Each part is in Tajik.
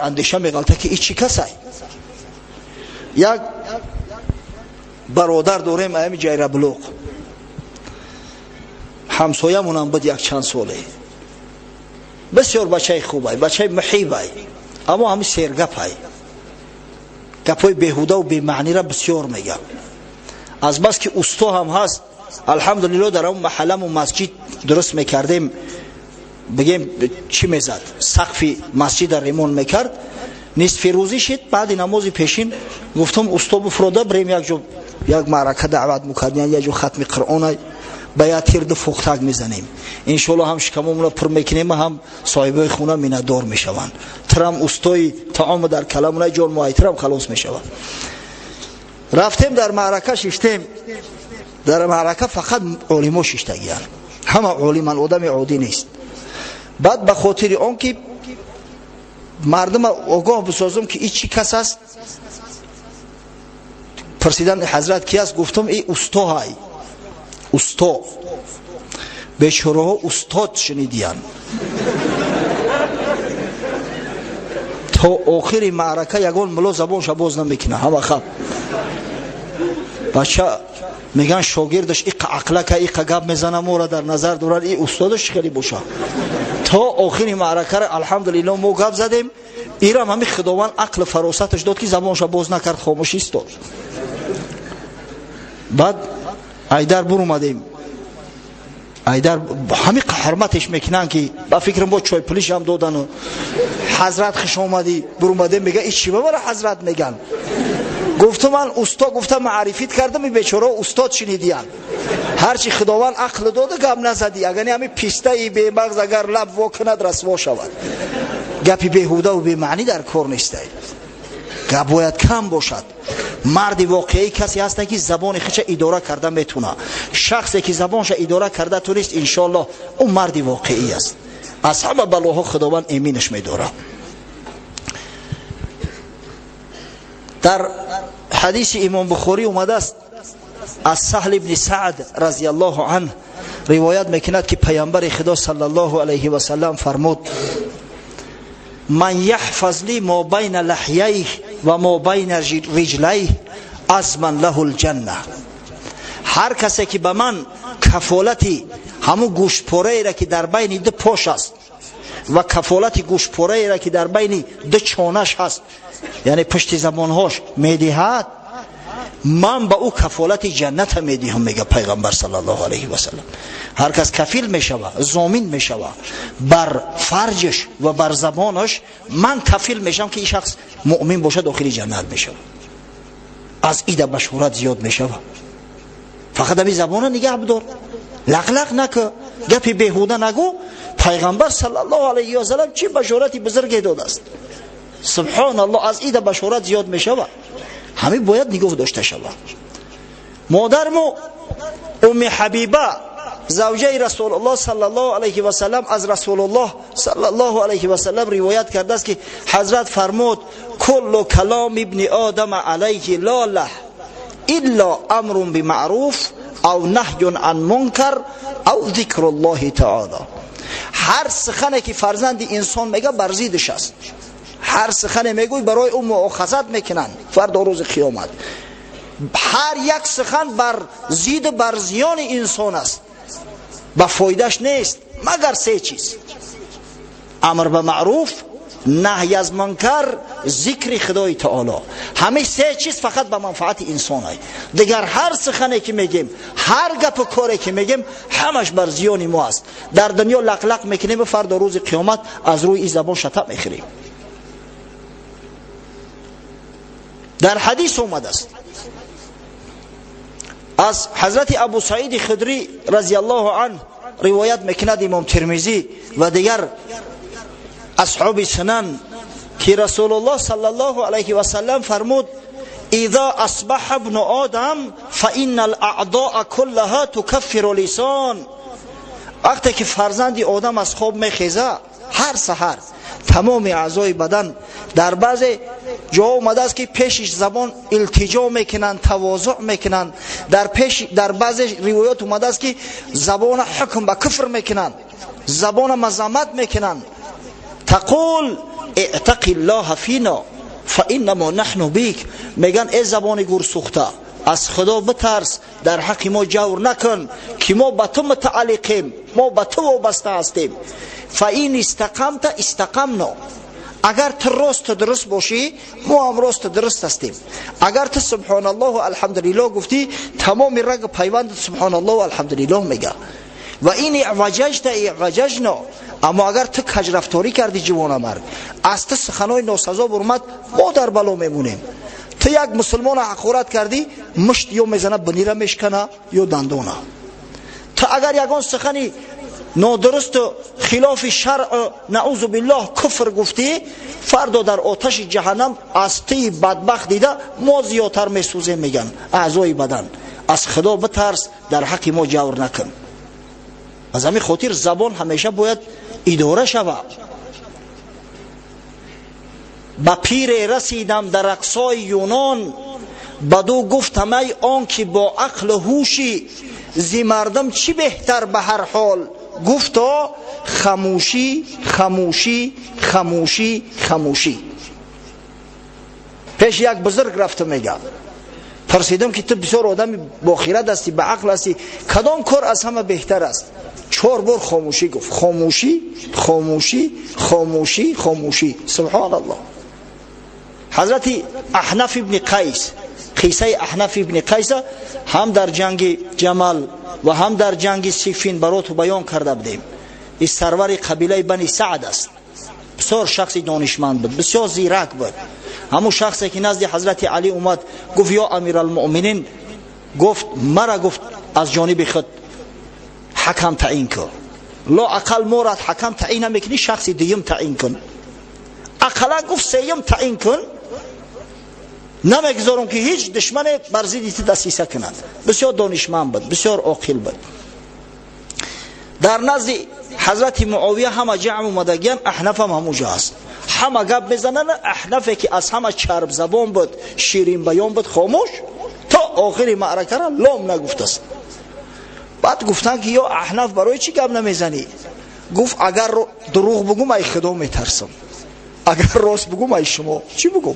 Андеша меғалта, ки и чӣ касай. Як бародар дорем, аями Ҷайраблуқ, ҳамсоямонам буд як чанд соле. Бисёр бачаи хубай, бачаи муҳибай, аммо ҳами сергапай, гапҳои беҳудаву бемаънира бисёр мегап. Азбаски усто ҳам ҳаст, алҳамдулилло, дар ҳамн маҳалламу масҷид дуруст мекардем, бигем, чӣ мезад, сақфи масҷида ремонт мекард. Нисфи рӯзӣ шид, баъди намози пешин гуфтам: «Усто, буфрода бирем як ҷо, як маърака даъват мукардем, як ҷо хатми Қуръона, ба як тир ду фухтак мезанем. Иншоалло, ҳам шикамомона пур мекунем, ҳам соҳибои хона миннатдор мешаванд. Тирам устои таому дар каламуна ҷон муайтирам халос мешавад». Рафтем, дар маърака шиштем. Дар маърака фақат олимо шиштагиянд, ҳама олиман, одами оддӣ нест. Баъд ба хотири он ки мардума огоҳ бисозум, ки и чӣ кас аст, пурсидан: «Ҳазрат, ки аст?» Гуфтам: «И устоҳай, усто». Бечораҳо устод шунидиянд, то охири маърака ягон муло забонша боз намекунад, ҳама хаб. Бача меган, шогирдаш иқа ақлака, иқа гап мезана, мора дар назар дорад, и устодаш хеле боша. То охири маъракара, алҳамдулилло, мо гап задем, ирам ҳами Худованд ақлу фаросаташ дод, ки забонша боз накард, хомӯш истод. Баъд айдар бурумадем, айдар ҳами ҳурматеш мекунанд, ки ба фикрам бо чойпулишам додану «Ҳазрат, хуш омадӣ». Бурумадем, мега: «И чӣ ба мара ҳазрат меган?» Гуфту: «Ман усто гуфта маърифит кардам, и бечора устод шинидиян. Ҳарчи Худованд ақл дода, гап назадӣ, агар не, ҳами пистаи бемағз агар лаб во кунад, расво шавад». Гапи беҳудаву бемаънӣ дар кор нестай, гап бояд кам бошад. Марди воқеӣ касе ҳаста, ки забони худша идора карда метуна. Шахсе ки забонша идора карда тунист, иншоаллоҳ, ӯ марди воқеӣ аст, аз ҳама балоҳо Худованд эминаш медорад. Дар ҳадиси Имом Бухорӣ омадааст, аз Саҳл ибни Саъд разияллоҳу анҳ ривоят мекунад, ки Паямбари Худо саллаллоҳу алайҳи васаллам фармуд: «Ман яҳфаз ли мо байна лаҳяйҳ ва мо байна риҷлайҳ, азман лаҳу лҷанна». Ҳар касе ки ба ман кафолати ҳамун гӯштпораеро, ки дар байни ду пош аст, ва кафолати гӯштпораеро, ки дар байни ду чонаш ҳаст, яъне пушти забонҳош, медиҳад, ман ба ӯ кафолати ҷанната медиҳам, мега Пайғамбар саллаллоҳу алайҳи васаллам. Ҳар кас кафил мешава, зомин мешава бар фарҷаш ва бар забонаш, ман кафил мешавам, ки ин шахс муъмин бошад, дохили ҷаннат мешава. Аз ида башорат зиёд мешава. Фақат ами забона нигаҳ бидор, лақлақ нака, гапи беҳуда нагӯ. Пайғамбар саллаллоҳу алайҳи васаллам чӣ башорати бузурге додааст, субҳоналлоҳ! Аз ида башорат зиёд мешава. Ҳамин бояд нигоҳ дошта шавад. Модармо Умми Ҳабиба, завҷаи Расулуллоҳ саллаллоҳу алайҳи васаллам, аз Расулуллоҳ саллаллоҳу алайҳи васаллам ривоят кардааст, ки ҳазрат фармуд: «Куллу каломи ибни одама алайҳи лолаҳ илло амрун бимаъруф ав наҳюн ан мункар ав зикруллоҳи таоло». Ҳар сухане ки фарзанди инсон мега, бар зиддаш аст. Ҳар сухане мегӯй, барои ӯ муохазат мекунанд фардо, рӯзи қиёмат. Ҳар як сухан бар зидду бар зиёни инсон аст, ба фоидаш нест, магар се чиз: амр ба маъруф, наҳй аз мункар, зикри Худои таоло. Ҳамин се чиз фақат ба манфаати инсон ай. Дигар ҳар сухане ки мегем, ҳар гапу коре ки мегем, ҳамаш бар зиёни мо аст. Дар дунё лақлақ мекунем, фардо, рӯзи қиёмат, аз рӯи ин забон шата мехӯрем. Дар ҳадис омадааст, аз ҳазрати Абу Саиди Худрӣ разияллоҳу анҳ ривоят мекунад Имом Термизӣ ва дигар асҳоби сунан, ки Расулуллоҳ саллаллоҳу алайҳи васаллам фармуд: «Иза асбаҳа ибну одам фаинна алаъдоа куллаҳа тукаффиру лисон». Вақте ки фарзанди одам аз хоб мехеза, ҳар саҳар тамоми аъзои бадан, дар баъзе ҷо омадааст, ки пешиш забон илтиҷо мекунанд, тавозӯъ мекунанд, дар баъзе ривоят омадааст, ки забона ҳукм ба куфр мекунанд, забона мазаммат мекунанд. Тақул اتق الله فینا فانما نحن بک. میگن ای زبان گورسوخته، از خدا بترس، در حق ما جور نکن که ما به تو متعلقیم، ما به تو وابسته هستیم. فان استقمت استقمنا، اگر تو راست درست باشی ما هم راست درست هستیم. اگر تو سبحان الله و الحمدلله گفتی، تمام رگ پیوند سبحان الله و الحمدلله میگه. و این اعوججت اعوججنا، اما اگر تو کجرفتاری کردی جوانمرد، از تو سخنای ناسزا برآمد، ما در بلا میمونیم. تو یک مسلمان حقارت کردی، مشت یا میزنه بنیره میشکنه یا دندانه. تو اگر یگان سخنی نادرست و خلاف شرع، نعوذ بالله، کفر گفتی، فردا در آتش جهنم از تی بدبخت دیده ما زیادتر میسوزیم. میگن اعضای بدن، از خدا بترس، در حق ما جور نکن. از همین خاطر زبان همیشه باید اداره شود. به پیر رسیدم در اقصای یونان، بدو گفتم ای آن که با عقل و هوشی، زی مردم چی بهتر به هر حال؟ گفتا خموشی خموشی خموشی خموشی. پیش یک بزرگ رفتم، میگم پرسیدم که تو بسیار آدم با خیرت هستی، به عقل هستی، کدام کار از همه بهتر است؟ 4 بار خاموشی گفت، خاموشی خاموشی خاموشی خاموشی. سبحان الله. حضرت احنف ابن قیس، قصه احنف ابن قیس هم در جنگ جمل و هم در جنگ صفین برات بیان کرده بودیم. این سرور قبیله بنی سعد است، بسیار شخصی دانشمند بود، بسیار زیرک بود. همون شخصی که نزد حضرت علی اومد گفت یا امیرالمؤمنین، گفت مرا، گفت از جانب خود حکم تعیین کن، لا اقل مورد حکم تعیین نمیکنی، شخصی دیم تعیین کن، اقلا گفت سیم تعیین کن، نمیگذارم که هیچ دشمن بر ضد تو دسیسه کند. بسیار دانشمند بود، بسیار عاقل بود. در نزد حضرت معاویه همه جمع اومدگیان، احنف هم همونجا هست، همه گپ میزنن. احنفی که از همه چرب زبان بود، شیرین بیان بود، خاموش تا آخر معرکه را لام نگفت است. بعد گفتن که یا احنف برای چی گپ نمیزنی؟ گفت اگر دروغ بگم ای خدا میترسم، اگر راست بگم ای شما چی بگم؟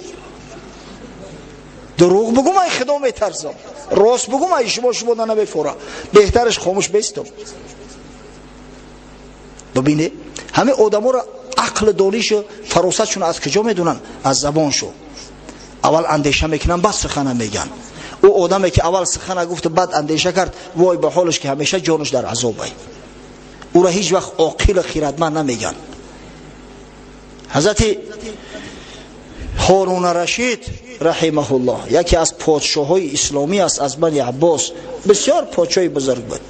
دروغ بگم ای خدا میترسم، راست بگم ای شما، شما نمیفوره، بهترش خاموش بیستم. ببینه همه آدما را عقل دانش و فراستشون از کجا میدونن؟ از زبانشون. اول اندیشه میکنن بعد سخن میگن. او آدمی که اول سخن گفت بعد اندیشه کرد، وای به حالش که همیشه جانش در عذابه. او را هیچ وقت عاقل خیرتمند نمیگن. حضرت هارون رشید رحمه الله یکی از پادشاه‌های اسلامی است، از بنی عباس، بسیار پادشاه بزرگ بود.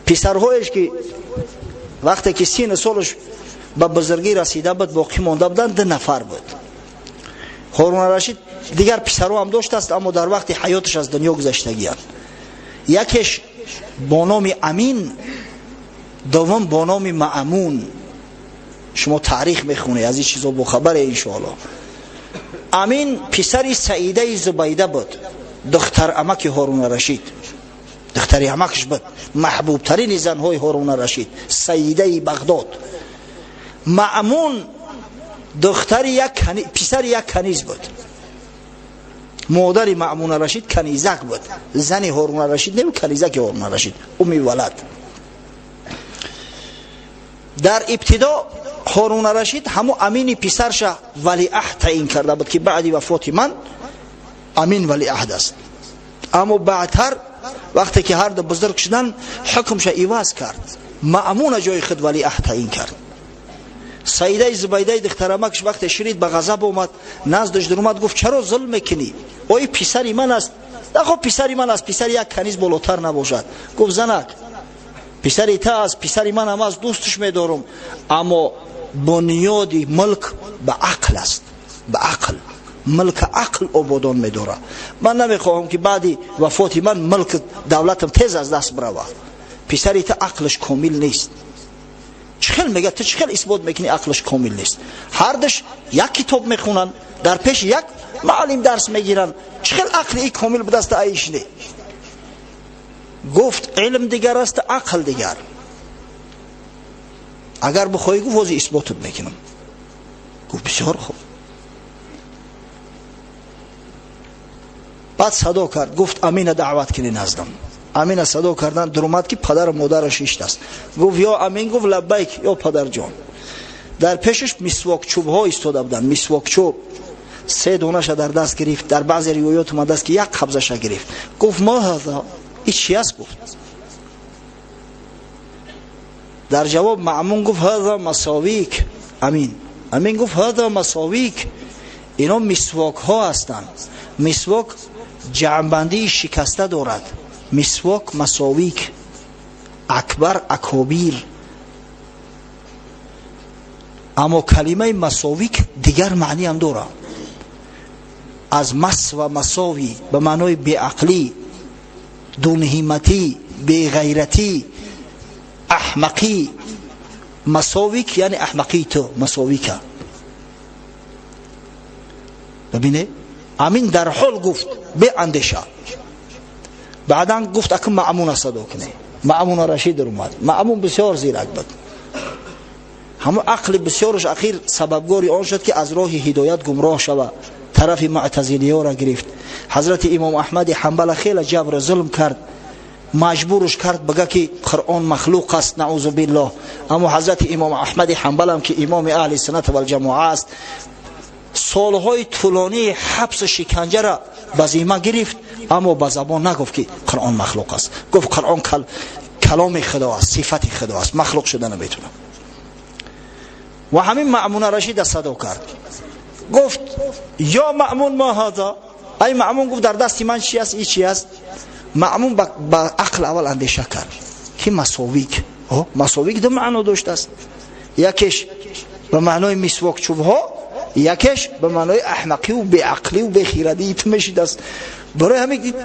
پسرهایش که وقتی که 30 سالش به بزرگی رسیده بود باقی مانده بودند، 2 نفر بود. هارون رشید دیگر پسرها هم داشت است، اما در وقت حیاتش از دنیا گذشتگی‌اند. یکیش با نام امین، دوم با نام مأمون. شما تاریخ میخونی از این چیزا بخبره انشاءالله. امین پسر سعیده زبیده بود، دختر عمک هارون رشید، دختر عمکش بود، محبوب ترین زنهای هارون رشید، سعیده بغداد. مأمون دختر یک پسر یک کنیز بود. مادر مأمون رشید کنیزک بود، زن هارون رشید نه، کنیزک هارون رشید، امی ولد. در ابتدا هارون رشید همو امین پسرش ولیعهد تعیین کرده بود که بعد وفات من امین ولیعهد است. اما بعدتر وقتی که هر دو بزرگ شدن حکمش عوض کرد، مأمون جای خود ولیعهد تعیین کرد. سعیده زبیده دخترمکش وقتی شنید به غضب اومد، نزدش در اومد گفت چرا ظلم میکنی؟ اوی پسری من است. نه خب پسری من است، پسر یک کنیز بالاتر نباشد. گفت زنک پسری تا است، پسری من هم از دوستش میدارم، اما بنیاد ملک به عقل است، به عقل، ملک عقل آبادان میداره. من نمیخواهم که بعدی وفات من ملک دولتم تیز از دست بروه. پسری تا عقلش کامل نیست. چخل میگه تو چخل اثبات میکنی عقلش کامل نیست؟ هر دش یک کتاب میخونن، در پیش یک معلم درس میگیرن، چخل عقل ای کامل به دست ایش نی؟ گفت علم دیگر است، عقل دیگر. Агар бихоҳӣ, гуфт, ҳозир исботат мекунам. Гуфт бисёр хуб. Баъд садо кард, гуфт Амина даъват кунӣ наздам. Амина садо кардан даромад, ки падару модараш иштаст. Гуфт ё Амин, гуфт лаббайк ё падарҷон. Дар пешаш мисвокчӯбҳо истода буданд, мисвокчӯб се донаша дар даст гирифт. Дар баъзе ривоят омадааст, ки як қабзаша гирифт. Гуфт ма ҳаза, ин чи аст? Гуфт. Дар ҷавоб Маъмун гуфт ҳаза масовик. Амин гуфт ҳаза масовик, ино мисвокҳо ҳастанд. Мисвок ҷамъбандии шикаста дорад. Мисвок масовик, акбар акобир. Аммо калимаи масовик дигар маъниам дорад. Аз мас ва масови ба маънои беақлӣ, дунҳиматӣ, беғайратӣ, аҳмақӣ. Масовик яъне аҳмақии ту, масовика. Бибине, Амин дар ҳол гуфт беандеша. Баъдан гуфт акун Маъмуна садо кунӣ. Маъмуна Рашид даромад. Маъмун бисёр зирак буд. Ҳамон ақли бисёраш ахир сабабгори он шуд, ки аз роҳи ҳидоят гумроҳ шава, тарафи муътазилиёро гирифт. Ҳазрати имом Аҳмади Ҳанбала хеле ҷабру зулм кард, маҷбурш кард бага, ки Қуръон махлуқ аст, наузу биллоҳ. Аммо ҳазрати имом Аҳмади Ҳанбалам, ки имоми аҳли суннат валҷамоа аст, солҳои тӯлонии ҳабсу шиканҷара ба зимма гирифт, аммо ба забон нагуфт, ки Қуръон махлуқ аст. Гуфт Қуръон каломи Худо аст, сифати Худо аст, махлуқ шуда наметавонад. Ва ҳамин Маъмуна Рашида садо кард, гуфт ё Маъмун ма ҳаза. Ай Маъмун, гуфт, дар дасти ман чи аст, и чи аст? Маъмун ба ақл аввал андеша кард, ки масовик, масовик ду маъно доштааст: якеш ба маънои мисвокчӯбҳо, якеш ба маънои аҳмақиву беақливу бехирадии ту мешидааст. Барои ҳамин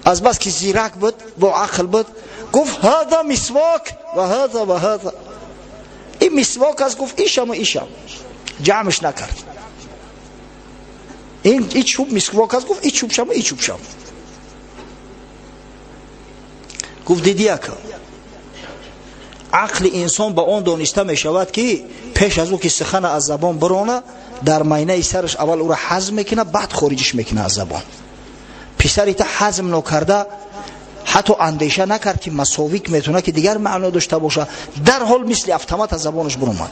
аз бас ки зирак буд, бо ақл буд, гуфт ҳаза мисвок ва ҳаза ва ҳаза, ин мисвок аст. Гуфт ишаму ишам ҷамъш накард. Ин чӯб мисвок аст, гуфт и чӯбшаму и чӯбшам. Гуфт диди ака, ақли инсон ба он дониста мешавад, ки пеш аз ӯ ки сухана аз забон бирона, дар майнаи сараш аввал ӯро ҳазм мекунад, баъд хориҷиш мекунад аз забон. Писари та ҳазм нокарда, ҳатто андеша накард, ки масовик метавонад, ки дигар маъно дошта бошад, дарҳол мисли автомат аз забонаш биромад.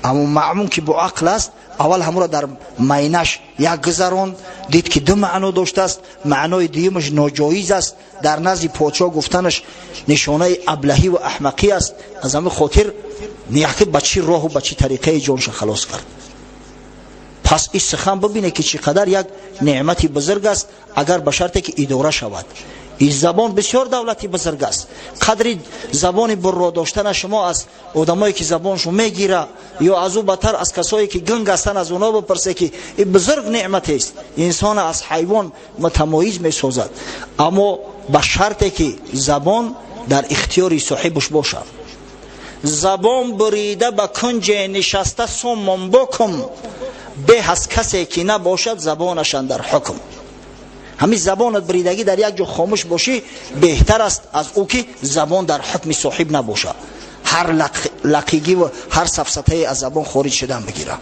Аммо Маъмун, ки бо ақл аст, аввал ҳамуро дар майнаш як гузаронд, дид, ки ду маъно доштааст, маънои дуюмаш ноҷоиз аст, дар назди подшоҳ гуфтанаш нишонаи аблаҳӣ ва аҳмақӣ аст. Аз ҳамин хотир яке ба чӣ роҳу ба чӣ тариқаи ҷонша халос кард. Пас ин сухан бибине, ки чӣ қадар як неъмати бузург аст, агар ба шарте ки идора шавад. Ин забон бисёр давлати бузург аст. Қадри забони бурро доштана шумо аз одамое, ки забоншон мегира, ё аз ӯ бадтар аз касое, ки гунг ҳастанд, аз онҳо бипурсе, ки ин бузург неъматест, инсона аз ҳайвон мутамоиз месозад. Аммо ба шарте ки забон дар ихтиёри соҳибаш бошад. Забон бурида ба кунҷе нишаста суммун букм, беҳ аз касе ки набошад забонаш андар ҳукм. Ҳамин забонат буридагӣ дар як ҷо хомӯш бошӣ беҳтар аст аз ӯ ки забон дар ҳукми соҳиб набошад, ҳар лақигӣ ва ҳар сафсатае аз забон хориҷ шудан бигирад.